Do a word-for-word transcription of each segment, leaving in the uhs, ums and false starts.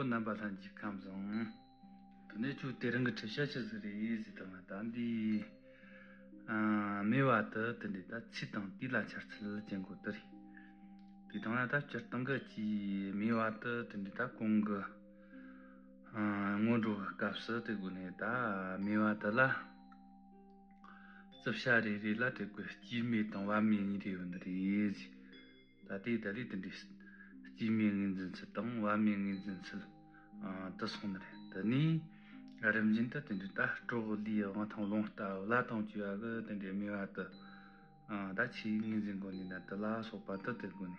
རྣམ་པ་ལྷན་རྒྱས་ཁམས་བཟང་། དེ་ནས་ཁྱོད་དེ་རིང་གི་འཁྲིད་བྱ་ཆི་ཟིག་རེད་ཟེར་དང་ད་འདི། ཨ། སྨེ་བ་དེ་དེ་འདྲའི་ད་ཚེས་དང་དུས་ལ་འཆར་ཚུལ་ཅན་གོ་དེ་རེད། དེ་དང་ན་ད་སྤྱིར་བཏང་གི་ཅི་སྨེ་བ་དེ་དེ་འདྲའི་ད་གོང་གི། ཨ། སྔོན་འགྲོ་གི་སྐབས་སུ་དེ་དགོས་ནས་ད་སྨེ་བ་དེ་ལ། རྩིབས་བྱ་རེ་རེ་ལ་དེ་དགོས་སྐྱེས་སྨེ་དང་བབ་སྨེ་གཉིས་རེ་ཡོད་ནི་རེད། ད་ལྟའི་ད་ལྟའི་དེ་འདྲའི་སྐྱེས་སྨེ་ངོས་འཛིན་ཚུལ་དང་བབ་སྨེ་ངོས་འཛིན་ཚུལ། ཨ། དུ་སོང་ནི་རེད། དེ་ནས་རིམ་བཞིན་དུ་དེ་འདྲའི་ད་སྲོག་ལུས་དབང་ཐང་རླུང་རྟ་བླ་དང་བཅས་པ་གི་དེ་འདྲའི་སྨེ་བ་དེ། ཨ། ད་ཆེས་ངོས་འཛིན་དགོས་ནི་ན་དེ་ལ་སོགས་པ་དེ་དེ་དགོས་ནས།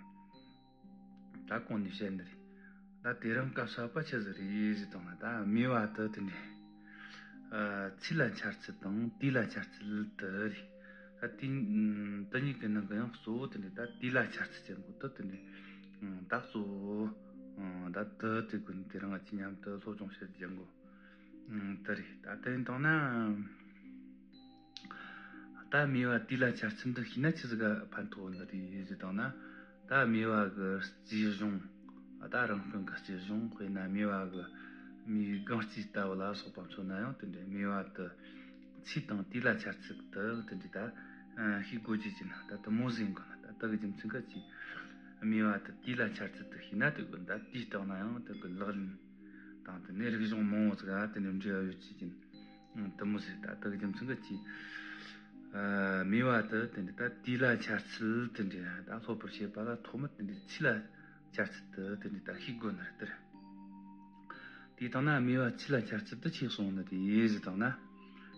ད་གོང་ནས་བཤད་ནི་རེད། ད་དེ་རིང་སྐབས་སུ་བབ་པ་ཆི་ཟིག་རེད་ཟེར་དང་ན་ད་སྨེ་བ་དེ་དེ་འདྲའི། ཨ། ཚེས་ལ་འཆར་ཚུལ་དང་དུས་ལ་འཆར་ཚུལ་དེ་རེད། ད་དེ་དེ་གཉིས་ཀྱི་ནང་གི་ཡང་གཙོ་བོ་དེ་འདྲའི་ད་དུས་ལ་འཆར་ཚུལ་ཅན་གོ་དེ་དེ་འདྲའི། ཨ། ད་གཙོ་བོ། ཨ། ད་དེ་དེ་ཀུན་དེ་རིང་ང་ཅི་མཉམ་དུ་སློབ་སྦྱོང་བྱེད་ཅན་གོ། ཨ། དེ་རེད། ད་དེ་ཡིན་དང་ན། ད་སྨེ་བ་དུས་ལ་འཆར་ཚུལ་འདི་ཤེས་ན་ཆི་ཟིག་ག་ཕན་ཐོགས་ནི་རེད་ཟེར་དང་ན། ད་སྨེ་བ་གི་རྩིས་གཞུང་། ད་རང་སྐྱོང་གི་རྩིས་གཞུང་དཔེར་ན་སྨེ་བ་གི་མིའི་སྒང་རྩིས་ལྟ་བུ་ལ་སོགས་པ་མཚོན་ན་ཡང་དེ་འདྲའི་སྨེ་བ་དེ་ཚེས་དང་དུས་ལ་འཆར་ཚུལ་དེ་དེ་འདྲའི་ད་ཤེས་དགོས་རྒྱུ་ཅན་ད་དེ་མོ་ཟིན་གོ་ན། ད་དེ་གི་རྒྱུ་མཚན་ག་ཅི། སྨེ་བ་དེ་དུས་ལ་འཆར་ཚུལ་དེ་ཤེས་ན་དེ་གི་ད་དུས་བཏང་ན་ཡང་དེ་གི་ལག་ལེན་དང་དེ་ནས་རིག་གཞུང་མང་བོ་ཟིག་ག་དེ་འདྲའི་འབྲེལ་བ་ཡོད་རྒྱུ་ཅན། ཨང་། དེ་མོ་ཟིག་ད་དེ་གི་རྒྱུ་མཚན་གྱིས་ཅི། ཨ། སྨེ་བ་དེ་དེ་འདྲ་ད་དུས་ལ་འཆར་ཚུལ་དེ་འདྲ་ད་སློབ་པར་བྱེད་པ་ལ་ཐོག་མར་དེ་འདྲའི་ཚེས་ལ་འཆར་ཚུལ་དེ་དེ་འདྲ་ད་ཤེས་དགོས་ནི་རེད་དེ། དེ་དང་ན་སྨེ་བ་ཚེས་ལ་འཆར་ཚུལ་དེ་ཆི་གསུངས་ནི་རེད་ཟེར་དང་ན།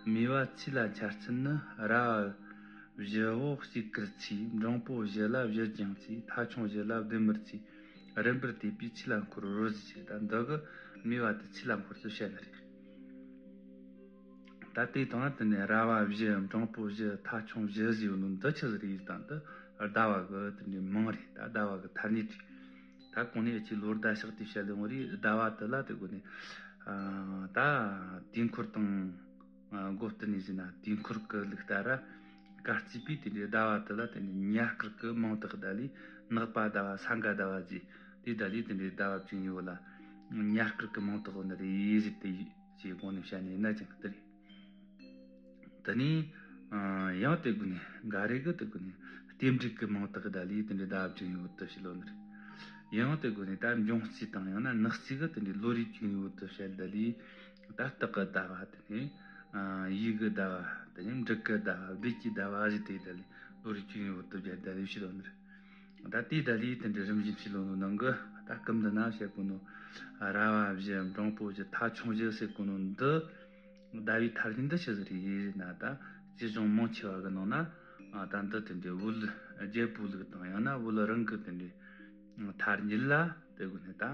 སྨེ་བ་ཚེས་ལ་འཆར་ཚུལ་ནི་ར་བ་བཞི་བོ་གཅིག་ཀིར་ཚེས། འབྲིང་པོ་བཞི་ལ་བཞི་ལྗང་ཚེས། ཐ་ཆུང་བཞི་ལ་བདུན་དམར་ཚེས། རིམ་པར་བསྡུས་པའི་ཚེས་ལ་འཁོར་རོ་ཟེར་གྱི་ད་འདི་གི་སྨེ་བ་དེ་ཚེས་ལ་འཁོར་ཚུལ་བཤད་ནི་རེད། ད་དེ་དང་དེ་ནས་ར་བ་བཞི། འབྲིང་པོ་བཞི། ཐ་ཆུང་བཞི་ཟེར་ནོ་འདི་ཆི་ཟིག་རེད་དང་། འདི་ཟླ་བ་གི་དེ་འདྲའི་མིང་རེད། ད་ཟླ་བ་གི་ཐ་སྙད་རེད། ད་གོང་ནས་ཨ་ཅེ་ལོ་ཟླ་ཕྱག་དེ་བཤད་ལེ་འོང་རེད། ཟླ་བ་དེ་ལ་དེ་དགོས་ནས། ཨ། ད་དུས་འཁོར་དང་། ཨ། འགོ་བསྟུན་ནས་ཟེར་ན་དུས་འཁོར་གི་ལུགས་ལྟར་ར། སྐར་རྩིས་པས་དེ་འདྲའི་ཟླ་བ་དེ་ལ་དེ་འདྲའི་ཉ་སྐར་གི་མིང་བཏགས་ད་ལས་ནག་པ་ཟླ་བ། ས་འགའ་ཟླ་བ་ཟེར། དེ་ད་ལས་དེ་འདྲའི་ཟླ་བ་བཅུ་གཉིས་པོ་ལ་ཉ་སྐར་གི་མིང་བཏགས་ནི་རེད་ཟེར། དེ་ཞེས་གོང་ནས་བཤད་ནས་ན་ཅང་དེ་རེད། དེ་ནས། ཨ། ཡང་དེ་དགོས་ནས་འགའ་རེ་གི་དེ་དགོས་ནས་རྟེན་འབྲེལ་གི་མིང་བཏགས་ད་ལས་དེ་འདྲའི་ཟླ་བ་བཅུ་གཉིས་པོ་དེ་བཤད་ལོ་ནི་རེད། ཡང་དེ་དགོས་ནས་ད་འབྱུང་རྩིས་དང་ཡང་ན་ནག་རྩིས་གི་དེ་འདྲའི་ལོ་རེ་བཅུ་གཉིས་པོ་དེ་བཤད་ད་ལས། ད་སྟག་གི་ཟླ་བ་དེ་ནས། ཨ། ཡོས་གི་ཟླ་བ། དེ་ནས་འབྲུག་གི་ཟླ་བ། བདུད་ཀྱི་ཟླ་བ་ཟེར། དེ་ད་ལས་ལོ་རེ་བཅུ་གཉིས་པོ་དེ་བརྒྱད་ཟླ་རེ་བཤད་ལོ་ནི་རེད། ད་དེ་ད་ལས་དེ་འདྲའི་རིམ་བཞིན་བཤད་ལོ་ནོ་ནང་གི་ད་སྐབས་འདི་ན་བཤད་གོ་ནོ། ར་བ་བཞི། འབྲིང་པོ་བཞི། ཐ་ཆུང་བཞི་ཟེར་གོ་ནོ་འདི། ཟླ་བའི་ཐ་སྙད་འདི་ཆི་ཟིག་རེད་ཟེར་ན། ད་རྩིས་གཞུང་མང་ཆེ་བ་གི་ནང་ན། ཨ། ད་འདི་དེ་འདྲའི་བོད་རྒྱལ་པོའི་ལུགས་དང་ཡང་ན་བོད་རང་གི་དེ་འདྲའི་ཐ་སྙད་ལ་དེ་དགོས་ནས་ད།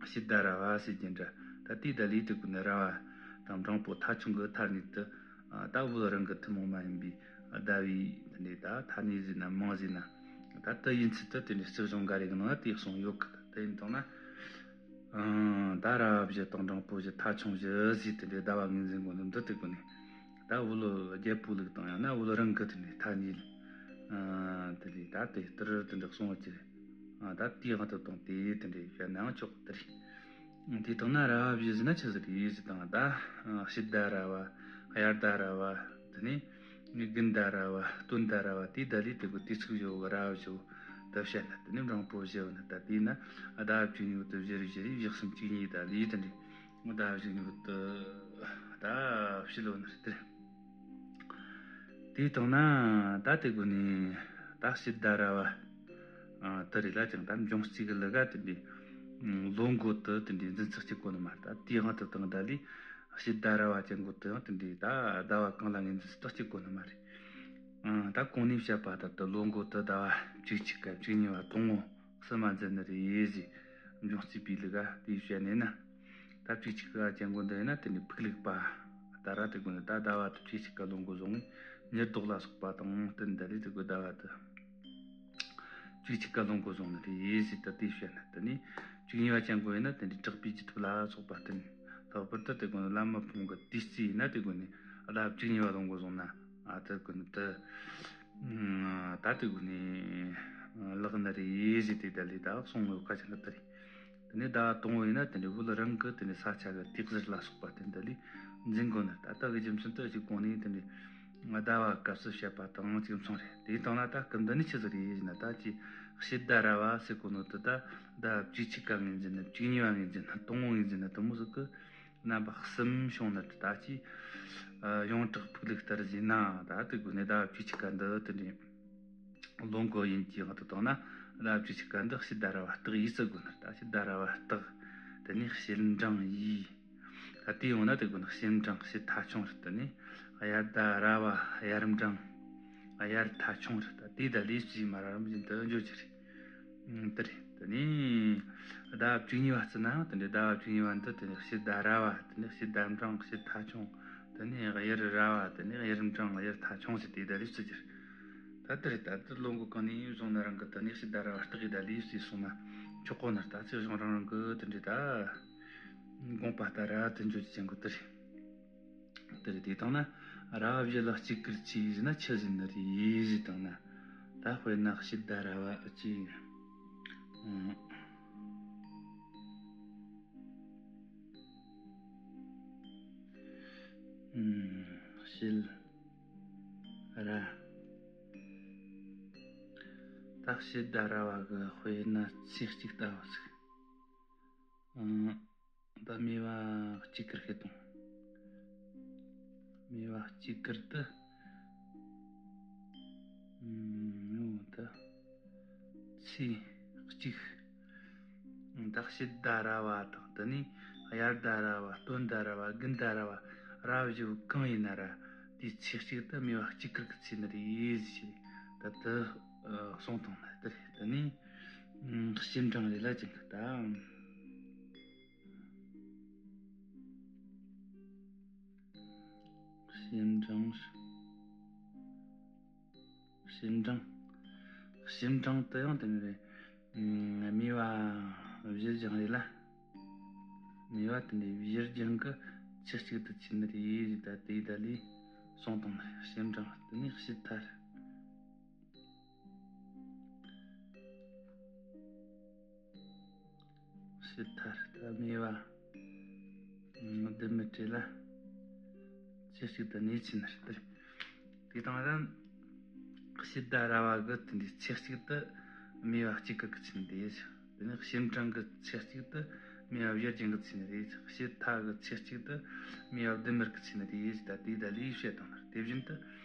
ཕྱི་ཟླ་ར་བ་ཟེར་གྱི་འདྲ། ད་དེ་ད་ལས་དེ་དགོས་ནས་ར་བ་དང་འབྲིང་པོ་ཐ་ཆུང་གི་ཐ་སྙད་དེ། ཨ། ད་བོད་རང་གི་ཐུན་མོང་མ་ཡིན་པའི་ཟླ་བའི་དེ་འདྲའི་ད་ཐ་སྙད་ཟེར་ན་མིང་ཟེར་ན། ད་དེ་ཡིན་ཚུལ་དེ་དེ་འདྲའི་རྩིས་གཞུང་འགའ་རེ་གི་ནང་ན་དེ་གསུངས་ཡོད་གི། དེ་ཡིན་དང་ན། ཨ། ད་ར་བ་བཞི་དང་འབྲིང་པོ་བཞི། ཐ་ཆུང་བཞི་ཟེར་དེ་འདྲའི་ཟླ་བ་ངོས་འཛིན་གོ་ནི་འདི་དེ་དགོས་ནས། ད་བོད་རྒྱལ་པོའི་ལུགས་དང་ཡང་ན་བོད་རང་གི་དེ་འདྲའི་ཐ་སྙད། ཨ། དེ་ལས་ད་དེ་ལྟར་དེ་འདྲ་གསུངས་ཡོད་ཀྱི། ཨ། ད་དེའི་དབང་དུ་བཏང་སྟེ་དེ་འདྲའི་བཤད་ནའང་ཆོག་གི་དེ་རེད། དེ་དང་ན་ར་བ་བཞི་ཟེར་ན་ཆི་ཟིག་རེད་ཟེར་དང་། ད་ཕྱི་ཟླ་ར་བ། དབྱར་ཟླ་ར་བ། དེ་ནས་དགུན་ཟླ་ར་བ། སྟོན་ཟླ་ར་བ། དེ་ད་ལས་དེ་གི་དུས་ཚིགས་བཞི་བོ་གི་ར་བ་བཞི་བོ་དེ་བཤད་ན། དེ་ནས་འབྲིང་པོ་བཞི་བོ་ན། ད་དེས་ན་ཟླ་བ་བཅུ་གཉིས་པོ་དེ་བཞི་རེ་བཞི་རེ་བཞི་གསུམ་བཅུ་གཉིས་ད་ལས་དེ་འདྲའི་ཟླ་བ་བཞི་གཉིས་པོ་དེ་ད་བཤད་ལོ་ནི་རེད་དེ། དེ་དང་ན་ད་དེ་དགོས་ནས་ད་ཕྱི་ཟླ་ར་བ། ཨ། དེ་རེད་ལ་ཅང་ད་འབྱུང་རྩིས་གི་ལུགས་ག་དེ་འདྲའི་ལོ་འགོ་དེ་དེ་འདྲའི་འཛིན་ཚུལ་གཅིག་གོ་ནི་མ་རེད། ད་དེའི་དབང་དུ་བཏང་ད་ལས་ཕྱི་ཟླ་ར་བ་ཅན་གོ་དེ་ཡང་དེ་འདྲའི་ད་ཟླ་བ་གང་ལ་ངོས་འཛིན་ཚུལ་དེ་གཅིག་གོ་ནི་མ་རེད། ཨ། ད་གོང་ནས་བཤད་པ་ལྟར་དུ་ལོ་འགོ་དེ་ཟླ་བ་བཅུ་གཅིག་ག་བཅུ་གཉིས་པ་དང་པོ་གསུམ་མ་འཛིན་ནི་རེད་ཟེར། འབྱུང་རྩིས་པའི་ལུགས་ག་དེ་བཤད་ནས་ན། ད་བཅུ་གཅིག་ག་ཅན་གོ་འདི་ཡིན་ན་དེ་ནས་ཕུག་ལུགས་པ་ལྟར་ར་དེ་དགོས་ནས། ད་ཟླ་བ་དེ་བཅུ་གཅིག་ག་ལོ་འགོ་བཟུང་ངས་ཉི་ལྡོག་ལ་སོགས་པ་དང་བསྟུན་ད་ལས་དེ་དགོས་ཟླ་བ་དེ། བཅུ་གཅིག་ག་ལོ་འགོ་བཟུང་ནི་རེད་ཟེར། ད་དེ་བཤད་ན་དེ་ནས་བཅུ་གཉིས་པ་ཅན་གོ་ཡིན་ན་དེ་འདྲའི་གྲགས་པའི་རྒྱུད་ཐོབ་ལ་སོགས་པ་བསྟུན། ལྷག་པར་དུ་དེ་དགོས་ནས་བླ་མ་ཕུང་གི་དུས་ཚིགས་ཡིན་ན་དེ་དགོས་ནས་ཟླ་བ་བཅུ་གཉིས་པ་ལོ་འགོ་བཟུང་ན། ཨ། དེ་དགོས་ནས་དེ། ཨ། ད་དེ་དགོས་ནས་ལེགས་ནི་རེད་ཟེར། དེ་ད་ལས་ད་གསུངས་ཡོད་ཁ་ཅན་གི་དེ་རེད། དེ་ནས་ཟླ་བ་དང་པོ་ཡིན་ན་དེ་འདྲའི་བོད་རང་གི་དེ་འདྲའི་ས་ཆ་གི་དུས་གཟར་ལ་སོགས་པ་དེ་འདྲ་ལས་འཛིན་དགོས་ནི། ད་ལྟ་གི་རྒྱུ་མཚན་དུ་གཅིག་གོང་ནས་དེ་འདྲའི་ཟླ་བ་སྐབས་སུ་བཤད་པ་དང་གཅིག་མཚུངས་རེད། དེ་ལྟ་ན་ད་སྐབས་འདི་ནི་ཆི་ཟིག་རེད་ཟེར་ན། ད་ཅི་ཕྱི་ཟླ་ར་བ་ཟེར་གོ་ནོ་དེ་ད་ཟླ་བ་བཅུ་གཅིག་ག་ངོས་འཛིན་ནི། བཅུ་གཉིས་པ་ངོས་འཛིན་ནི། དང་པོ་ངོས་འཛིན་ནི། དེ་མོ་ཟིག་གི་རྣམ་པ་གསུམ་བྱུང་ནི་རེད། ད་ཅི་ཡོངས་གྲགས་ཕུག་ལུགས་ལྟར་ཟེར་ན། ད་དེ་གོ་ནས་ཟླ་བ་བཅུ་གཅིག་ག་འདི་དེ་འདྲའི་ལོ་འགོ་ཡིན་གྱི་ང་དུ་བཏང་ན། ཟླ་བ་བཅུ་གཅིག་ག་འདི་ཕྱི་ཟླ་ར་བ་སྟག་ཡིན་ཟེར་དགོས་ནི། ད་ཕྱི་ཟླ་ར་བ་སྟག་དེ་ནས་ཕྱི་འབྲིང་ཡིན། ད་དེ་ཡོང་ན་དེ་དགོས་ནི། ཕྱི་འབྲིང་ཕྱི་ཐ་ཆུང་རེད། དེ་ནས་དབྱར་ཟླ་ར་བ་དབྱར་འབྲིང་དབྱར་ཐ་ཆུང་རེད། ད་དེ་ད་ལས་ཅི་མ་ར་རམ་བཞིན་དུ་འཇོག་རྒྱུ་རེད། ཨང་། དེ་རེད། དེ་ནས་ཟླ་བ་བཅུ་གཉིས་པ་བརྩིས་ནའང་དེ་འདྲའི་ཟླ་བ་བཅུ་གཉིས་པ་འདི་དེ་ནས་ཕྱི་ཟླ་ར་བ། དེ་ནས་ཕྱི་ཟླ་འབྲིང་། ཕྱི་ཐ་ཆུང་། དེ་ནས་དབྱར་ར་བ། དེ་ནས་དབྱར་འབྲིང་དབྱར་ཐ་ཆུང་ཟེར་དེ་ད་ལས་ཅི་རྒྱུ་རེད། ད་དེ་རེད། ད་དེ་ལོ་འགོ་གང་ནས་བཟུང་ན་རང་གི་དེ་ནས་ཕྱི་ཟླ་ར་བ་སྟག་གི་ད་ལས་ཅི་སོང་ན་ཆོག་གོ་ནི། ད་ཚེ་གཞུང་རང་རང་གི་དེ་འདྲའི་ད་དགོངས་པ་ལྟར་ར་དེ་འཇོག་རྒྱུ་ཅན་གོ་དེ་རེད། དེ་རེད། དེ་བཏང་ན་ར་བ་བཞི་ལ་གཅིག་ཀར་ཆི་ཟེར་ན་ཆི་ཟེར་ནི་རེད་ཟེར་བཏང་ན། ད་དཔེར་ན་ཕྱི་ཟླ་ར་བ་ཨ་ཅི། ཨང་། ཕྱི་ཟླ་ར། ད་ཕྱི་ཟླ་ར་བ་གི་དཔེར་ན་ཚེས་གཅིག་ལྟ་བུ་ཟིག་ཨང་། ད་སྨེ་བ་གཅིག་ཀར་ཤེས་དང་། སྨེ་བ་གཅིག་ཀར་དུ། ཨུམ། ད་ཚེས་གཅིག་ད་ཕྱི་ཟླ་ར་བ་དང་། དེ་ནས་དབྱར་ཟླ་ར་བ། སྟོན་ཟླ་ར་བ། དགུན་ཟླ་ར་བ། ར་བ་བཞི་བོ་གང་ཡིན་ན་ར། དེའི་ཚེས་གཅིག་ད་སྨེ་བ་གཅིག་ཀར་གི་ཚེས་ནི་རེད་ཟེར། ད་དེ་གསུངས་བཏང་ན་དེ་རེད། དེ་ནས་ཕྱི་འབྲིང་རེད་ལ་ཅན་གི་ད། ཕྱི་འབྲིང་། ཕྱི་འབྲིང་། ཕྱི་འབྲིང་དུ་ཡང་དེ་ནས་སྨེ་བ་བཞི་ལྗང་རེད་ལ། སྨེ་བ་དེ་ནས་བཞི་ལྗང་གི་ཚེས་གཅིག་ཏུ་ཚེས་ནི་རེད་ཟེར། ད་དེ་ད་ལས་གསུངས་བཏང་ན། ཕྱི་འབྲིང་དེ་ནས་ཕྱི་ཐར། ཕྱི་ཐར་ད་སྨེ་བ་ལྡུམ་མི་བྲེ་ལ་ཚེས་གཅིག་ཏུ་གནས་ཚེས་ནི་རེད། དེ་དང་ར་ཕྱི་ཟླ་ར་བ་གི་དེ་འདྲའི་ཚེས་གཅིག་ཏུ་སྨེ་བ་གཅིག་ཀར་གི་ཚེས་ནི་རེད། དེ་ནས་ཕྱི་འབྲིང་གི་ཚེས་གཅིག་ཏུ་སྨེ་བ་བཞི་ལྗང་གི་ཚེས་ནི་རེད། ཕྱི་ཐ་གི་ཚེས་གཅིག་ཏུ་སྨེ་བ་ལྡུམ་མི་གི་ཚེས་ནི་རེད། ད་དེ་ད་ལས་བཤད་བཏང་ན། དེ་བཞིན་དུ་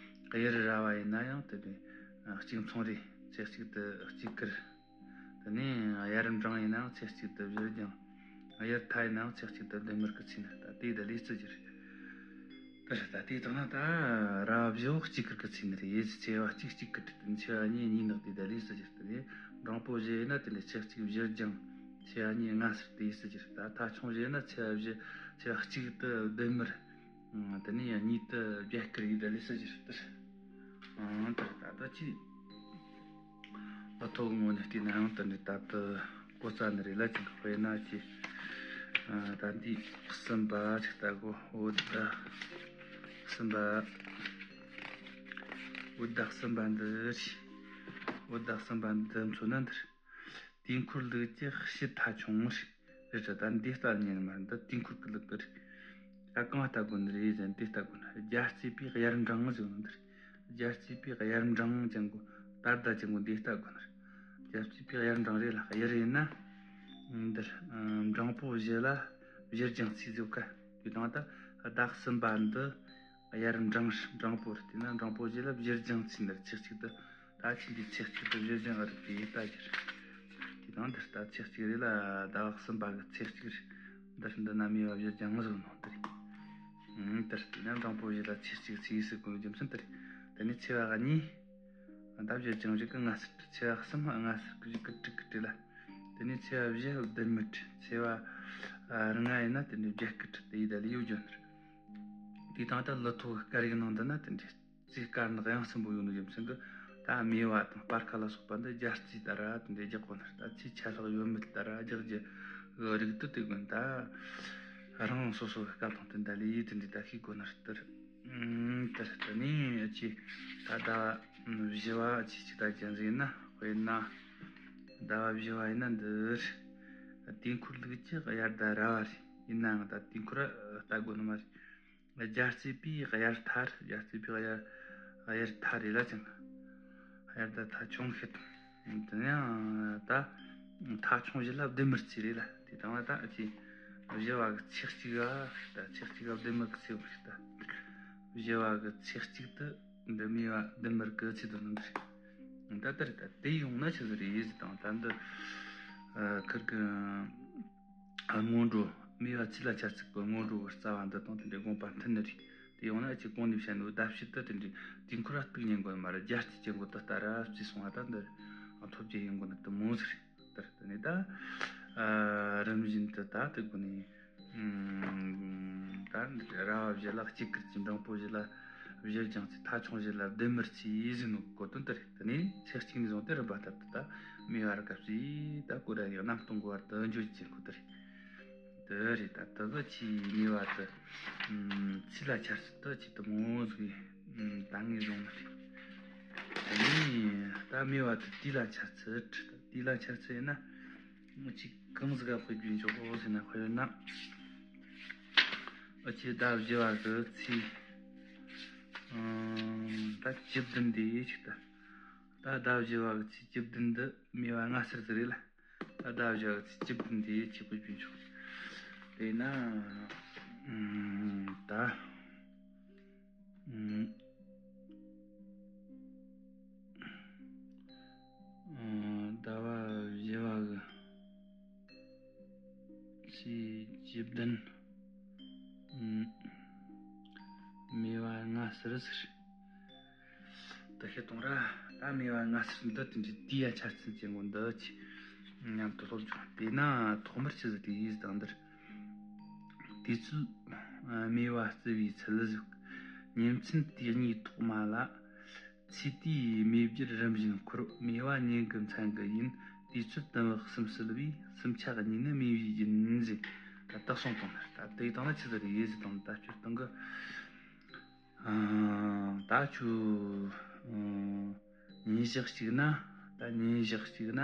དབྱར་ར་བ་ཡིན་ན་ཡང་དེ་འདྲའི་གཅིག་མཚུངས་རེད། ཚེས་གཅིག་ཏུ་གཅིག་ཀར། དེ་ནས་དབྱར་འབྲིང་ཡིན་ནའང་ཚེས་གཅིག་ཏུ་བཞི་ལྗང་། དབྱར་ཐ་ཡིན་ནའང་ཚེས་གཅིག་ཏུ་ལྡུམ་མི་གི་ཚེས་ནི། ད་དེ་ད་ལས་ཅི་རྒྱུ་རེད། དེ་རེད། ད་དེ་བཏང་ན་ད་ར་བ་བཞི་བོ་གཅིག་ཀར་གི་ཚེས་ནི་རེད། ཚེས་པ་གཅིག་གཅིག་ཀར་དུ། ཚེས་པ་གཉིས་གཉིས་ནག་དེ་ད་ལས་ཅི་རྒྱུ་རེད། དེ་ནས་འབྲིང་པོ་བཞི་ཡིན་ན་དེ་ནས་ཚེས་གཅིག་བཞི་ལྗང་། ཚེས་པ་གཉིས་ལྔ་སེར་དེ་ཡིན་ཟེར་རྒྱུ་རེད། ད་ཐ་ཆུང་བཞི་ཡིན་ན་ཚེས་པ་བཞི། ཚེས་པ་གཅིག་ཏུ་ལྡུམ་མི། ཨང་། དེ་ནས་ཡང་གཉིས་དུ་བརྒྱད་ཀར་ཡིན་ད་ལས་ཟེར་རྒྱུ་རེད། ཨང་། ད་ད་ད་ཅི་ལོ་ཐོ་ངོ་ནས་བལྟས་ན་ཡང་དེ་འདྲའི་ད་དུ་གོ་ས་ནི་རེད་ལ་ཅན་གི། དཔེར་ན་ཅི། ཨ། ད་འདི་གསུམ་པ་ཅིག་ལྟ་གོ། བོད་ཟླ་གསུམ་པ། བོད་ཟླ་གསུམ་པ་འདི་རེད། བོད་ཟླ་གསུམ་པ་འདི་མཚོན་ན་འདིར། དུས་འཁོར་ལུགས་ཀྱི་ཕྱི་ཐ་ཆུང་ངུ་རེད། རེད་དྲ། ད་འདི་ལྟ་ཉན་མ་རེད། འདི་དུས་འཁོར་གྱི་ལུགས་ཀྱི་རེད། ད་གང་ལྟ་དགོས་ནི་རེད་ཟེར་ན་འདི་ལྟ་དགོས་ནི་རེད། རྒྱལ་རྩེ་པའི་དབྱར་འབྲིང་ཟེར་ནི་འདི་རེད། རྒྱལ་རྩེ་པའི་དབྱར་འབྲིང་ཅན་གོ། ད་ཟླ་ཅན་གོ་འདི་ལྟ་དགོས་ནི་རེད། རྒྱལ་རྩེ་པའི་དབྱར་འབྲིང་རེད་ལ། དབྱར་ཡིན་ན་འདིར་འབྲིང་པོ་བཞི་ལ་བཞི་ལྗང་ཚེས་ཟེར་ག། དེ་དང་ད་ཟླ་གསུམ་པ་འདི་དབྱར་འབྲིང་། འབྲིང་པོ་རེད། དེ་ན་འབྲིང་པོ་བཞི་ལ་བཞི་ལྗང་ཚེས་ནི་རེད། ཚེས་གཅིག་ཏུ། ད་ཁྱེད་འདི་ཚེས་གཅིག་ཏུ་བཞི་ལྗང་རེད་དེ་ལྟ་རྒྱུ་རེད། དེ་དང་འདིར་ད་ཚེས་གཅིག་རེད་ལ། ཟླ་བ་གསུམ་པ་གི་ཚེས་གཅིག་རེད། འདིར་འདི་ན་སྨེ་བ་བཞི་ལྗང་ཟིག་ནོ་འདི་རེད། ཨང་། འདིར་དེ་ནས་འབྲིང་པོ་བཞི་ལ་ཚེས་གཅིག་ཚེས་ཟེར་གོ་ནོ་རྒྱུ་མཚན་འདི་རེད། དེ་ནས་ཚེས་པ་གཉིས། ད་བཞི་ལྗང་བཞི་གི་ལྔ་སེར་དྲི། ཚེས་པ་གསུམ་ལྔ་སེར་གི་བཞི་གི་དྲུག་གི་དྲི་ལ། དེ་ནས་ཚེས་པ་བཞི་ལྡུམ་མི་དྲི། ཚེས་པ་ལྔ་ཡིན་ན་དེ་ནས་བརྒྱད་གི་དྲི་དེ་ཡི་ད་ལས་ཡོད་རྒྱུ་ནི་རེད། དེ་དང་ད་ལོ་ཐོ་གི་སྐར་ཡིག་ནང་འདི་ན་དེ་འདྲའི་རྩིས་སྐར་ནག་ཡང་གསུམ་པོ་ཡོད་ནོ་རྒྱུ་མཚན་གྱིས། ད་སྨེ་བ་དང་སྤར་ཁ་ལ་སོགས་པ་འདི་རྒྱལ་རྩེ་ལྟར་དེ་འདྲའི་རྒྱག་དགོས་ནི་རེད། ད་ཚེས་ཆ་ལག་ཡོད་མེད་ལྟར་རྒྱག་རྒྱུ་གི་རིགས་དེ་དེ་དགོས། ད་རང་སོ་སོ་གི་སྐབས་དང་དེ་འདྲ་ལས་ཡིད་དེ་འདྲའི་ད་ཤེས་དགོས་ནི་རེད། དེར་དེར་དེ་ནས་ཅི་ད་ཟླ་བ་བཞི་བ་ཅི་ཅི་ད་ཅན་ཟིག་ཡིན་ན། དཔེར་ན་ཟླ་བ་བཞི་བ་ཡིན་ན་འདིར། དུས་འཁོར་ལུགས་ཀྱི་དབྱར་ཟླ་ར་བ་རེད། ཡིན་ནའང་ད་དུས་འཁོར་ལྟ་དགོས་ནི་མ་རེད། རྒྱལ་རྩེ་པའི་དབྱར་ཐ་རེད། རྒྱལ་རྩེ་པའི་དབྱར་དབྱར་ཐ་རེད་ལ་ཅང་། དབྱར་ཟླ་ཐ་ཆུང་ཤེད་དང་། དེ་ནས་ད་ཐ་ཆུང་བཞི་ལ་བདུན་མི་རྩིས་རེད་ལ། དེ་དང་ལ་ད་ཅི་བཞི་བ་གི་ཚེས་གཅིག་ག་ད་ཚེས་གཅིག་ག་བདུན་མི་གི་ཚེས་བ་རེད་ད། བཞི་བ་གི་ཚེས་གཅིག་ཏུ་འདི་མེ་བ་བདུན་མི་གི་ཚེས་དུ་ནི་འདི་རེད། ད་ལྟར་ད་དེ་ཡོང་ན་ཆི་ཟིག་རེད་ཟེར་དང་། ད་འདི་ཁིར་གི་སྔོན་འགྲོ་མེ་བ་ཚེས་ལ་ཆ་ཚིག་གི་སྔོན་འགྲོ་གི་རྩ་བ་འདི་དང་དེ་འདྲའི་དགོངས་པ་མཐུན་ནི་རེད། དེ་ཡོང་ན་ཅི་གོང་ནས་བཤད་ནོ་ཟླ་ཕྱེད་དུ་དེ་འདྲའི་དུས་འཁོར་ར་གཏུག་ཉན་དགོས་མ་རེད། རྒྱལ་སྤྱི་ཅན་གོ་ད་ལྟ་ར་བརྩིས་སོང་བ། ད་འདི་ཐོབ་རྒྱུ་ཡིན་དགོས་ནི་དུ་མོ་ཟིག་རེད། ལྟར་དུ་ནི་ད་རིམ་བཞིན་དུ་ད་དུ་གོ་ནས་ད་འདི་ར་བ་བཞི་ལ་གཅིག་གིར་གྱི་འབྲིང་པོ་བཞི་ལ་བཞི་ལྗང་ཚེ་ཐ་ཆུང་བཞི་ལ་བདུན་མི་རྩིས་ཟིན་ནོ་གོ་དོན་དུ་རེད། དུ་ནི་ཚེས་གཅིག་ནས་བཟུང་སྟེ་རིམ་པ་ལྟར་དུ་ད་མེ་བ་ར་སྐབས་སུ་ད་གོ་ར་ཡི་གནམ་སྟོང་གོ་བར་དུ་འཇོག་ཅན་གོ་དུ་རེད། དེ་རེད། ད་དེ་གི་ཆི་ནི་བ་དེ་ཚེས་ལ་ཆ་ཚིག་དེ་ཆི་དེ་མོ་ཟིག་ད་ངས་བཟུང་ནི་རེད། དེ་ནས་ད་མེ་བ་དེ་དུས་ལ་ཆ་ཚིག་དུས་ལ་ཆ་ཚིག་ཡིན་ན་ཅི་གང་ཟིག་ག་དཔེ་བརྗོད་འཇོག་གོ་ཟེར་ན། དཔེར་ན་ཨ་ཆི་ཟླ་བཞི་བ་གི་ཚེས་ད་བཅུ་བདུན་དེ་ཆི་ད། ད་ཟླ་བཞི་བ་གི་ཚེས་བཅུ་བདུན་འདི་མེ་བ་ལྔ་སེར་ཟིག་རེད་ལ། ད་ཟླ་བཞི་བ་གི་ཚེས་བཅུ་བདུན་དེ་ཆི་དཔེ་བརྗོད་འཇོག་དེ་ན་ད་ཟླ་བ་བཞི་བ་གི་ཚེས་བཅུ་བདུན། མེ་བ་ལྔ་སེར་ཟེར། ད་ཤེས་གཏོང་ར། ད་མེ་བ་ལྔ་སེར་འདི་དེ་འདྲའི་དུས་ཡ་ཆ་ཚིག་ཅན་གོ་འདི་ཆི་མཉམ་དུ་སློབ་སྦྱོང་། དེ་ན་ཐོག་མར་ཆི་ཟིག་དེ་ཡིས་དང་འདིར། དུས་ཚོད་མེ་བ་བརྩི་བའི་ཚུལ་ཟིག་ཉིན་མཚན་དུས་གཉིས་ཐོག་མ་ལ། ཚེས་དུས་མེ་བརྒྱུད་རིམ་བཞིན་འཁོར། མེ་བ་ཉིན་གི་མཚན་གི་ཡིན། དུས་ཚོད་དུམ་བུ་གསུམ་བསྲུལ་བས། སུམ་ཆ་གཉིས་ནི་མེ་བའི་ཡིན་ཟེར། ད་དག་སོང་དང་ནི་ད་དེ་དང་ན་ཆི་ཟིག་རེད་ཟེར་དང་ད་སྤྱིར་བཏང་གི་ད་ཆུ་ཉིན་ཞག་གཅིག་ན་ད་ཉིན་ཞག་གཅིག་ན་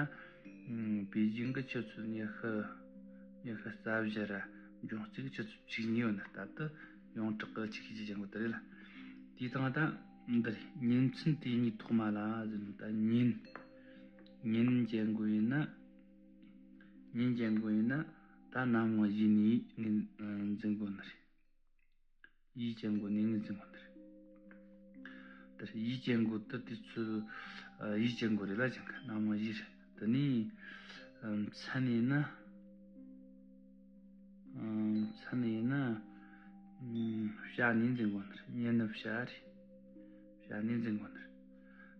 པེ་ཅིང་གི་ཆུ་ཚོད་ཉི་ཤུ་ཉི་ཤུ་རྩ་བཞི་ར་འབྱུང་རྩིས་ཆུ་ཚོད་བཅུ་གཉིས་ཡོད་ན་ད་དུ་ཡོངས་གྲགས་ཀྱི་ཆིག་ཤེས་ཀྱི་ཅན་གོ་དེ་རེད་ལ། དེའི་སྟེང་ད་འདིར་ཉིན་མཚན་དུས་གཉིས་ཐོག་མ་ལ་ཟེར་ནས་ད་ཉིན་ཉིན་ཅན་གོ་ཡིན་ན་ཉིན་ཅན་གོ་ཡིན་ན་ད་ནམ་ལངས་ཡིན་ནི་ངན་འཛིན་གོ་ནི་རེད། ཡིས་ཅན་གོ་ནི་ངན་འཛིན་གོ་ནི་རེད། དེར་ཡིས་ཅན་གོ་དུ་དུས་ཚོད་ཡིས་ཅན་གོ་རེད་ལ་ཅན་ག་ནམ་ལངས་ཡིས་རེད། དེ་ནས་མཚན་ཡིན་ན། མཚན་ཡིན་ན། ཤ་ནས་འཛིན་དགོས་ནི་རེད། ཉིན་ནི་ཤ་རེད། ཤ་ནས་འཛིན་དགོས་ནི་རེད།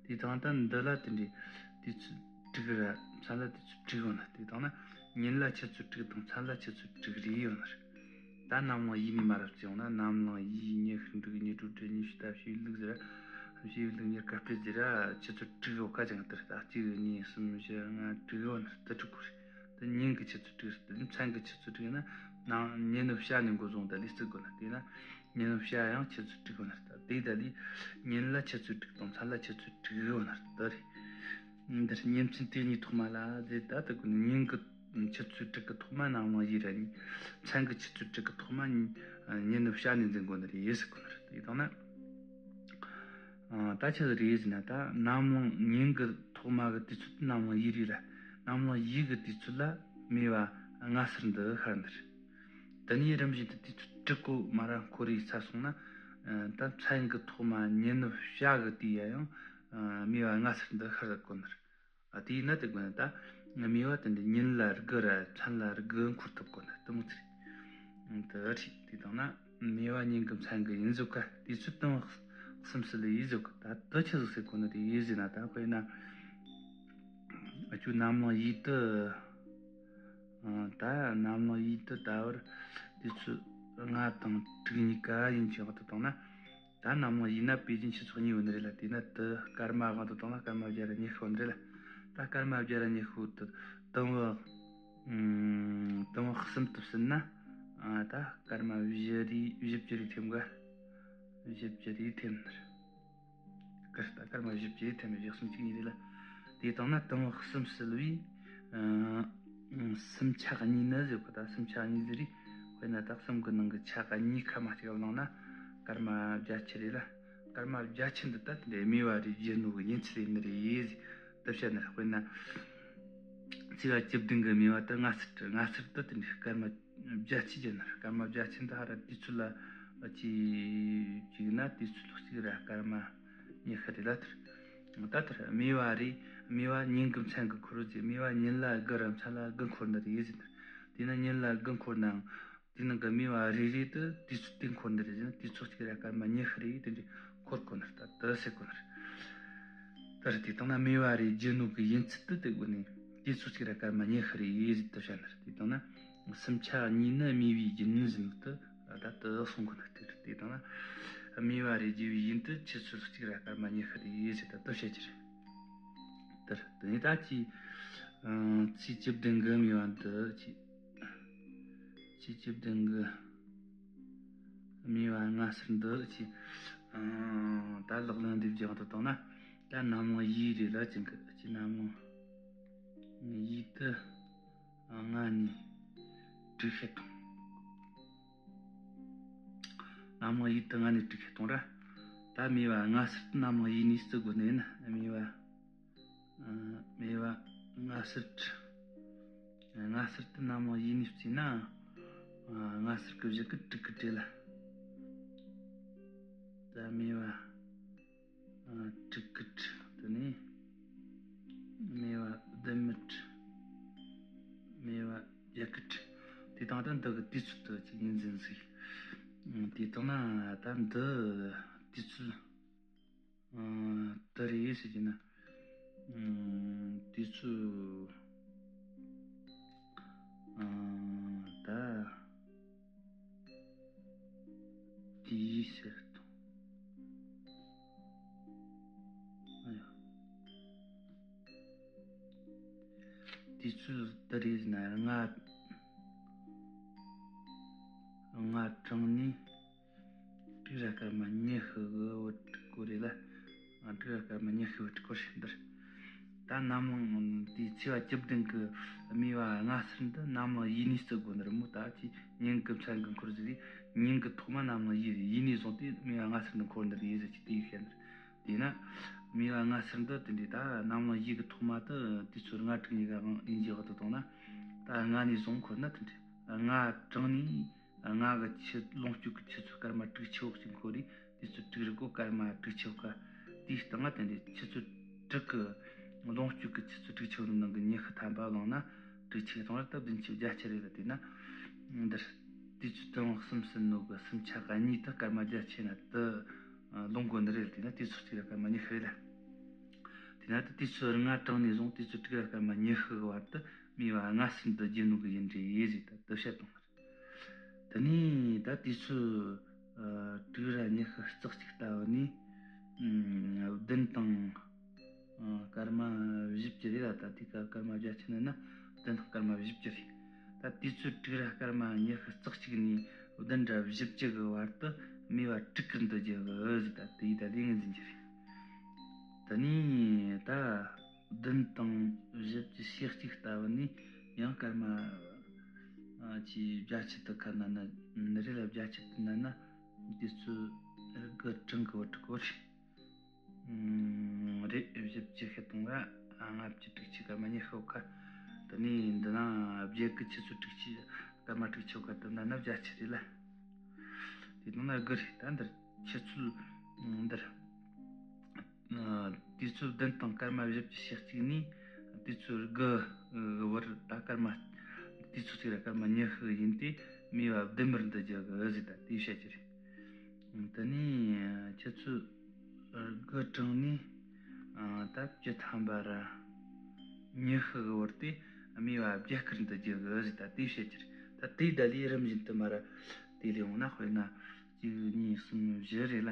དེ་དང་ད་འདི་ལ་དེ་འདྲའི་དུས་ཚོད་དྲུག་ར་མཚན་ལ་དུས་ཚོད་དྲུག་ཡོད་ན། དེ་དང་ན་ཉིན་ལ་ཆུ་ཚོད་དྲུག་དང་མཚན་ལ་ཆུ་ཚོད་དྲུག་རེ་ཡོད་ནི་རེད། ད་ནམ་ལངས་ཡིན་ནི་མ་རབས་ཅི་ཡོང་ན་ནམ་ལངས་ཡིན། ཉི་ཤུ་འབྲུག་ཉི་དྲུག་དྲུག་ཉི་ཤུ་ད་ཕྱི་ལུགས་ཟེར། ཕྱི་ལུགས་ཉི་སྐར་སྤེལ་ཟེར་ར་ཆུ་ཚོད་དྲུག་ཡོད་ཁ་ཅང་དེར་ད་གཅིག་གཉིས་གསུམ་བཞི་ལྔ་དྲུག་ཡོད་ནི་རེད། ད་དྲུག་གོ་རེད། དེ་ཉིན་གྱི་ཆུ་ཚོད་དྲུག་རེད། དེ་མཚན་གྱི་ཆུ་ཚོད་དྲུག་ཡིན་ན་ནང་ཉིན་ནི་ཤ་ནས་འགོ་བཟུང་ད་ལས་བརྩི་དགོས་ན། དེས་ན་ཉིན་ནི་ཤ་ཡང་ཆུ་ཚོད་དྲུག་ཡོད་ན་ད་དེ་ད་ལས་ཉིན་ལ་ཆུ་ཚོད་དྲུག་དང་མཚན་ལ་ཆུ་ཚོད་དྲུག་ཡོད་ན་ད་རེད། འདིར་ཉིན་མཚན་དུས་གཉིས་ཐོག་མ་ལ་ཟེར་ད་དེ་གོ་ནི་ཉིན་གྱི་ཆུ་ཚོད་དྲུག་གི་ཐོག་མ་ནམ་ལངས་ཡིན་ར། མཚན་གྱི་ཆུ་ཚོད་དྲུག་གི་ཐོག་མ་ཉིན་ནི་ཤ་ནས་འཛིན་དགོས་ནི་རེད་ཟེར་གོ་ནི་རེད། དེ་དང་ན། ད་ཆི་ཟིག་རེད་ཟེར་ན་ད་ནམ་ལངས་ཉིན་གྱི་ཐོག་མ་གི་དུས་ཚོད་ནམ་ལངས་ཡིན་རེད་ལ། ནམ་ལངས་ཡིན་གྱི་དུས་ཚོད་ལ་མེ་བ་ལྔ་སེར་འདི་ཤར་འདིར། དེ་ནས་རིམ་བཞིན་དུ་དུས་ཚོད་དྲུག་གོ་མ་ར་འཁོར་རེ་ཚར་སོང་ན། ད་མཚན་གྱི་ཐོག་མ་ཉིན་ནི་ཤ་གི་དུས་ཡ་ཡང་མེ་བ་ལྔ་སེར་འདི་ཤར་གོ་ནི་རེད། ཨ་དེས་ན་དེ་དགོས་ན་ད་མེ་བ་དེ་འདི་ཉིན་ལ་དགུ་ར་མཚན་ལ་དགུ་འཁོར་ཐུབ་དགོས་ན་དེ་མོ་ཚིག་དེ་རེད། དེ་དང་ན་མེ་བ་ཉིན་གྱི་མཚན་གྱི་ཡིན་ཟོ་ཁ་དུས་ཚོད་དུམ་བུ་གསུམ་སྲིད་ལ་ཡིན་ཟོ་ཁ་ད་དེ་ཆི་ཟིག་ཟེར་གོ་ན་དེ་ཡིན་ཟེར་ན་ད་དཔེར་ན་ཨ་ཆུ་ནམ་ལངས་ཡིན་དུ་ད་ནམ་ལངས་ཡིན་དུ་ད་བར་དུས་ཚོད་ལྔ་དང་དྲུག་གཉིས་ཀ་ཡིན་ཅིག་དེ་དང་ན། ད་ནམ་ལངས་ཡིན་ན་པེ་ཅིན་ཆུ་ཚོད་གཉིས་ཡོད་ནི་རེད་ལ། དེས་ན་དེ་སྐར་མ་དབང་དུ་བཏང་ན་སྐར་མ་བརྒྱ་ར་ཉི་ཤུ་ཡོད་ནི་རེད་ལ། ད་སྐར་མ་བརྒྱ་ར་ཉི་ཤུ་དེ་དུམ་བུ་དུམ་བུ་གསུམ་དུ་ཕྱེ་ན་ད་སྐར་མ་བཞི་རེ་བཞི་བཅུ་རེ་ཐེམ་ག་བཞི་བཅུ་རེ་ཐེམ་ནི་རེད། སྐར་ད་སྐར་མ་བཞི་བཅུ་རེ་ཐེམ་བཞི་གསུམ་གཅིག་གཉིས་རེད་ལ། དེ་དང་ན་དུམ་བུ་གསུམ་སྲིད་བས་ སུམ་ཆ་གཉིས་ནི་ཟེར་གོ། ད་སུམ་ཆ་གཉིས་ཟེར་རེད། དཔེར་ན་ད་གསུམ་གི་ནང་གི་ཆ་གཉིས་ཁ་མ་གཅིག་བླངས་ན་སྐར་མ་བརྒྱད་ཅུ་རེད་ལ། སྐར་མ་བརྒྱད་ཅུ་འདི་ད་དེ་འདྲའི་དམིགས་པ་རེ་བརྗོད་ནོ་གི་ཡིན་ཚུལ་ཡིན་ནི་རེད་ཟེར། དེ་བཤད་ནི་རེད། དཔེར་ན་ཚེས་པ་བཅུ་བདུན་གི་དམིགས་པ་དེ་སྔ་སེར། སྔ་སེར་དེ་དེ་འདྲའི་སྐར་མ་བརྒྱད་ཅུ་བརྗོད་ནི་རེད། སྐར་མ་བརྒྱད་ཅུ་འདི་ཧ་ར་དུས་ཚོད་ལ་གཅིག་གཅིག་ན་དུས་ཚོད་གཅིག་ར་སྐར་མ་ཉི་ཤུ་རེད་ལ། དེར་ད་དེར་དམིགས་པ་རེད། དམིགས་པ་ཉིན་གྱི་མཚན་གྱིས་འཁོར་ཟེར། དམིགས་པ་ཉིན་ལ་དགུ་ར་མཚན་ལ་དགུ་འཁོར་ནི་རེད་ཟེར། དེ་ན་ཉིན་ལ་དགུ་འཁོར་ནའང་དེ་ནང་གི་དམིགས་པ་རེ་རེ་དུ་དུས་ཚོད་དེ་འཁོར་ནི་རེད་ཟེར་ན། དུས་ཚོད་གཅིག་ར་སྐར་མ་ཉི་ཤུ་རེ་དེ་འདྲའི་འཁོར་གོ་ནི་རེད། ད་དེ་ཟེར་གོ་ནི་རེད། དེར་དེ་དང་ན་དམིགས་པ་རེ་བརྗོད་ནོ་གི་ཡིན་ཚུལ་དུ་དེ་དགོས་ནས། དུས་ཚོད་གཅིག་ར་སྐར་མ་ཉི་ཤུ་རེ་ཟེར་དུ་བཤད་ནི་རེད། དེ་དང་ན་སུམ་ཆ་གཉིས་ནི་དམིགས་པའི་རྒྱུན་ཟེར་ནི་དུ་ད་དུ་གསུང་གོ་ནི་རེད། དེ་དང་ན་དམིགས་པ་རེ་བརྗོད་པའི་ཡིན་དུ་ཆུ་ཚོད་གཅིག་ར་སྐར་མ་ཉི་ཤུ་རེ་ཟེར་ད་དུ་བཤད་ཀྱི་རེད། དེར་དེ་ནས་ད་ཅི་ཚེས་བཅུ་བདུན་གི་དམིགས་པ་འདི་ཅི། ཚེས་བཅུ་བདུན་གི་དམིགས་པ་སྔ་སེར་འདི་ཅི། ད་ལག་ལེན་འདི་བརྒྱབ་ཏུ་བཏང་ན། ད་གནམ་ལངས་ཡས་རེད་ལ། ཅི་གི་ཅི་གནམ་ལངས་ཡས་དུ་ལྔ་ནས་དྲུག་བཤད་བཏང་། གནམ་ལངས་ཡས་དུ་ལྔ་ནས་དྲུག་བཤད་བཏང་ར། ད་དམིགས་པ་སྔ་སེར་དུ་གནམ་ལངས་ཡས་ནས་བརྩི་དགོས་ནས་ན། དམིགས་པ། ཨ། དམིགས་པ་སྔ་སེར་དུ། སྔ་སེར་དུ་གནམ་ལངས་ཡས་ནས་བརྩིས་ན། ཨ། སྔ་སེར་གི་བཞི་གི་དྲུག་གི་བྲེ་ལ། ད་དམིགས་པ། ཨ། དྲུག་གི་དྲུག་དེ་ནས། དམིགས་པ་བདུན་མི་དྲུག་དམིགས་པ་བརྒྱད་གི་དྲུག་དེ་དང་ད་འདི་གི་དུས་ཚོད་དུ་ཅིག་ཡིན་ཟིན་ཟིག་དེ་དང་ན་ད་འདི་དུས་ཚོད། ཨ། དེ་རེད་ཟེར་གྱི་ན། ཨ། དུས་ཚོད། ཨ། ད་དེའི་ཟེར་དང་། ཨ་ཡ། དུས་ཚོད་དེ་རེད་ཟེར་ན་ལྔ། ལྔ་གྲངས་ནས། དྲུག་ར་སྐར་མ་ཉི་ཤུ་གི་བར་དྲུག་གོ་རེད་ལ། ཨ། དྲུག་ར་སྐར་མ་ཉི་ཤུ་བར་དྲུག་གོ་རེད་འདིར། ད་གནམ་ལངས་དེའི་ཚེས་པ་བཅུ་བདུན་གི་དམིགས་པ་སྔ་སེར་འདི་གནམ་ལངས་ཡས་ནས་བརྩི་དགོས་ནི་རེད་མོ། ད་ཅི་ཉིན་གི་མཚན་གི་འཁོར་ཟིག་རེད། ཉིན་གི་ཐོག་མ་གནམ་ལངས་ཡས་རེད། ཡས་ནས་བཟུང་སྟེ་དམིགས་པ་སྔ་སེར་འདི་འཁོར་འདི་རེད་ཟེར་གྱི་དེ་ཡིག་བཤད་ནི་རེད། དེས་ན་དམིགས་པ་སྔ་སེར་འདི་དེ་འདྲའི་ད་གནམ་ལངས་ཡས་གི་ཐོག་མ་དུ་དུས་ཚོད་ལྔ་དྲུག་གཉིས་ཀ་ཡིན་གྱི་འོག་ཏུ་བཏང་ན། ད་ལྔ་ནས་བཟུང་འཁོར་ན་དེ་འདྲའི་ལྔ་གྲངས་ནས། ལྔ་གི་ཆུ་ལོངས་སྤྱོད་ཀྱི་ཆུ་ཚོད་སྐར་མ་དྲུག་ཅུ་འོག་ཅིག་འཁོར་རེ། དུས་ཚོད་དྲུག་རེ་གོ་སྐར་མ་དྲུག་ཅུ་འོག་ག་དེའི་སྟེང་ང་དེ་འདྲའི་ཆུ་ཚོད་དྲུག་གི་ལོངས་སྤྱོད་ཀྱི་ཆུ་ཚོད་དྲུག་ཅུ་ནང་གི་ཉི་ཤུ་ཐམ་པ་བླངས་ན་དྲུག་ཅུ་གཏོང་ར་ད་བདུན་ཅུ་བརྒྱད་ཅུ་རེད་ལ། དེས་ན་འདིར་དུས་ཚོད་དུ་བ་གསུམ་ཟིན་ནོ་གི་སུམ་ཆ་ག་གཉིས་དུ་སྐར་མ་བརྒྱད་ཅུ་ན་དུ་ལོངས་དགོས་ནི་རེད། དེས་ན་དུས་ཚོད་གཅིག་ར་སྐར་མ་ཉི་ཤུ་རེད་ལ། དེས་ན་ད་དུས་ཚོད་ལྔ་གྲངས་ནས་བཟུང་དུས་ཚོད་དྲུག་ར་སྐར་མ་ཉི་ཤུ་གི་བར་དུ་དམིགས་པ་སྔ་སེར་འདི་བརྗོད་ནོ་གི་ཡིན་འདྲ་ཡིན་ཟེར་ད་དུ་བཤད་བཏང་། དེ་ནས་ད་དུས་ཚོད་ཨ་དྲུག་ར་ཉི་ཤུ་རྩ་གཅིག་ལྟ་བུ་ནས་ཨ་བདུན་དང་ཨ་སྐར་མ་བཞི་བཅུ་རེད་ལ། ད་དེ་ག་སྐར་མ་བརྒྱད་ཅུ་ནི་ན་བདུན་དང་སྐར་མ་བཞི་བཅུ་རེད། ད་དུས་ཚོད་དྲུག་ར་སྐར་མ་ཉི་ཤུ་རྩ་གཅིག་ནས་བདུན་ར་བཞི་བཅུ་གི་བར་དུ་དམིགས་པ་དྲུག་གི་འདུ་རྒྱུ་གི་ཟེར། ད་དེ་ཡི་ད་ལས་ངན་འཛིན་རྒྱུ་རེད། དེ་ནས་ད་བདུན་དང་བཞི་བཅུ་ཞེ་གཅིག་ལྟ་བུ་ནས་ཡང་སྐར་མ་ཨ་ཅི་བརྒྱད་ཅུ་དུ་ཁ་ན་ན་ནི་རེད་ལ། བརྒྱད་ཅུ་དུ་ན་ན་དུས་ཚོད་དགུ་གྲངས་གི་བར་དུ་གོ་རེད། ཨུམ། རེད། བཞི་བཅུ་ཞེ་སྟོང་ར་ལྔ་བཅུ་དྲུག་ཅུ་སྐར་མ་ཉི་ཤུ་ཁ། དེ་ནས་འདི་ན་བརྒྱད་གི་ཆུ་ཚོད་དྲུག་ཅུ་སྐར་མ་དྲུག་ཅུ་ཁ་དུ་ན་ན་བརྒྱད་ཅུ་རེད་ལ། དེ་དང་ན་དགུ་རེད། ད་འདིར་ཆུ་ཚོད་འདིར། ཨ། དུས་ཚོད་བདུན་དང་སྐར་མ་བཞི་བཅུ་ཞེ་གཅིག་ནས་དུས་ཚོད་དགུ་གི་བར་ད་སྐར་མ། དུས་ཚོད་གཅིག་ར་སྐར་མ་ཉི་ཤུ་ཡིན་ཏེ་དམིགས་པ་བདུན་པར་འདུ་རྒྱུ་གི་ཟེར་ད་དེ་བཤད་རྒྱུ་རེད། དེ་ནས་ཆུ་ཚོད་དགུ་གྲངས་ནས་ཨ་ད་བཅུ་ཐམ་པ་ར་ཉི་ཤུ་གི་བར་དེ་དམིགས་པ་བརྒྱད་ཁར་འདུ་རྒྱུ་གི་ཟེར་ད་དེ་བཤད་རྒྱུ་རེད། ད་དེ་ད་ལས་རིམ་བཞིན་དུ་མར་དེ་ལས་འོང་ན། དཔེར་ན་གཅིག་གཉིས་གསུམ་བཞི་རེད་ལ།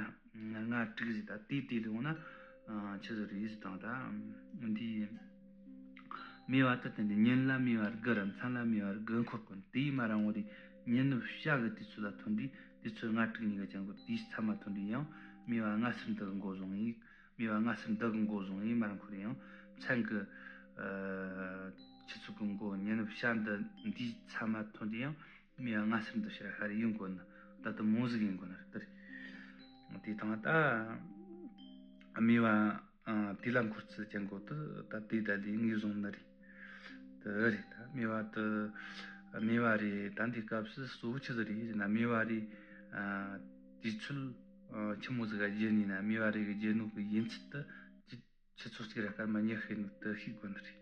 ལྔ་དྲུག་ཟེར་ད་དེ་དེ་ལས་འོང་ན་ཨ་ཆི་ཟིག་རེད་ཟེར་དང་། ད་འདི་དམིགས་པ་ད་དེ་འདི་ཉིན་ལ་དམིགས་པ་དགུ་ར་མཚན་ལ་དམིགས་པ་དགུ་འཁོར་གོ་ནི། དེ་ཡིས་མ་ར་འོང་རེ་ཉིན་ནུབ་ཞག་གི་དུས་ཚོད་ལ་ཐོན་དུས་དུས་ཚོད་ལྔ་དྲུག་གཉིས་ཀ་ཅང་གོ། དེའི་མཚན་མ་ཐོན་དུས་ཡང་དམིགས་པ་སྔ་སེར་འདི་གི་མགོ་བཟུང་ཡིན། དམིགས་པ་སྔ་སེར་འདི་གི་མགོ་བཟུང་ཡིན་མ་ར་འཁོར་ཡང་མཚན་གི་ཨ་ ཆུ་ཚོད་གི་མགོ་ཉི་ནུབ་ཞག་འདི་འདིའི་མཚམས་མ་ཐོན་དུས་ཡང་སྨེ་བ་སྔ་སེར་འདི་ཕྱིར་ཤར་ཡིན་དགོས་ནི། ད་ལྟ་མོ་ཟིག་ཡིན་དགོས་ནི་རེད། དེ་དང་ད་སྨེ་བ་ཨ་དུས་ལ་འཁོར་ཚུལ་ཅན་གོ་དུ་ད་དེ་ད་ལས་ངེས་བཟུང་ནི་རེད། དེ་རེད། ད་སྨེ་བ་དུ་སྨེ་བ་རེད། ད་འདི་སྐབས་སུ་གཙོ་བོ་ཆི་ཟིག་རེད་ཟེར་ན། སྨེ་བ་རེད་ཨ་དུས་ཚོད་ཨ་ཆི་མོ་ཟིག་ག་བརྗེ་ནི་ན། སྨེ་བ་རེ་གི་བརྗེ་ནོ་གི་ཡིན་ཚུལ་དུ་ཆུ་ཆུ་ཚོད་གཅིག་ར་སྐར་མ་ཉི་ཤུ་ནི་དུ་ཤེས་དགོས་ནི་རེད།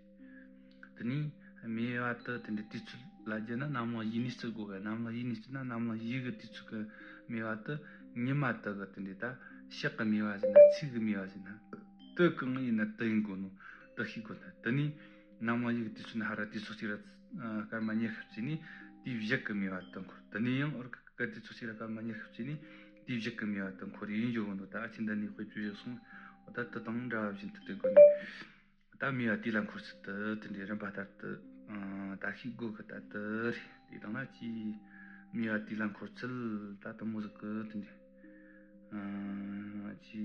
དེ་ནས་སྨེ་བ་དུ་དེ་འདྲའི་དུས་ཚོད་ལ་བརྗེ་ན་གནམ་ལོ་བཞི་ནས་བརྩི་དགོས་གི། གནམ་ལོ་བཞི་ནས་བརྩིས་ན་གནམ་ལོ་བཞི་གི་དུས་ཚོད་གི་སྨེ་བ་དུ་ཉི་མ་དུ་གི་དེ་འདྲའི་ད་ཞག་གི་སྨེ་བ་ཟེར་ན། ཚིགས་གི་སྨེ་བ་ཟེར་ན། དུ་གང་ཡིན་ན་དུ་ཡིན་དགོས་ནོ་དུ་ཤེས་དགོས་ནི། དེ་ནས་གནམ་ལོ་བཞི་གི་དུས་ཚོད་ནས་ཧར་ར་དུས་ཚོད་གཅིག་ར་སྐར་མ་ཉི་ཤུ་བརྩིས་ནས་དུས་བཞི་གི་སྨེ་བ་དུ་འཁོར། དེ་ནས་ཡང་འོར་གི་སྐར་དུས་ཚོད་གཅིག་ར་སྐར་མ་ཉི་ཤུ་བརྩིས་ནས་དུས་བཞི་གི་སྨེ་བ་དུ་འཁོར་ཡིན་འཇོག་གི་འདུག། ད་ཨ་ཆེན་འདི་ནས་དཔེ་བརྗོད་བཞག་སོང་། ད་དུ་དང་འདྲ་བ་བཞིན་དུ་དེ་དགོས་ནས། ད་སྨེ་བ་དུས་ལ་འཁོར་ཚུལ་དུ་དེ་འདྲའི་རིམ་པ་ལྟར་དུ་ཨ་ད་ཤེས་དགོས་གི། ད་དུ་རེད། དེ་དང་ན་ཅི་སྨེ་བ་དུས་ལ་འཁོར་ཚུལ་ད་དུ་མོ་ཟིག་གི་དེ་འདྲའི་ཨ་ཅི།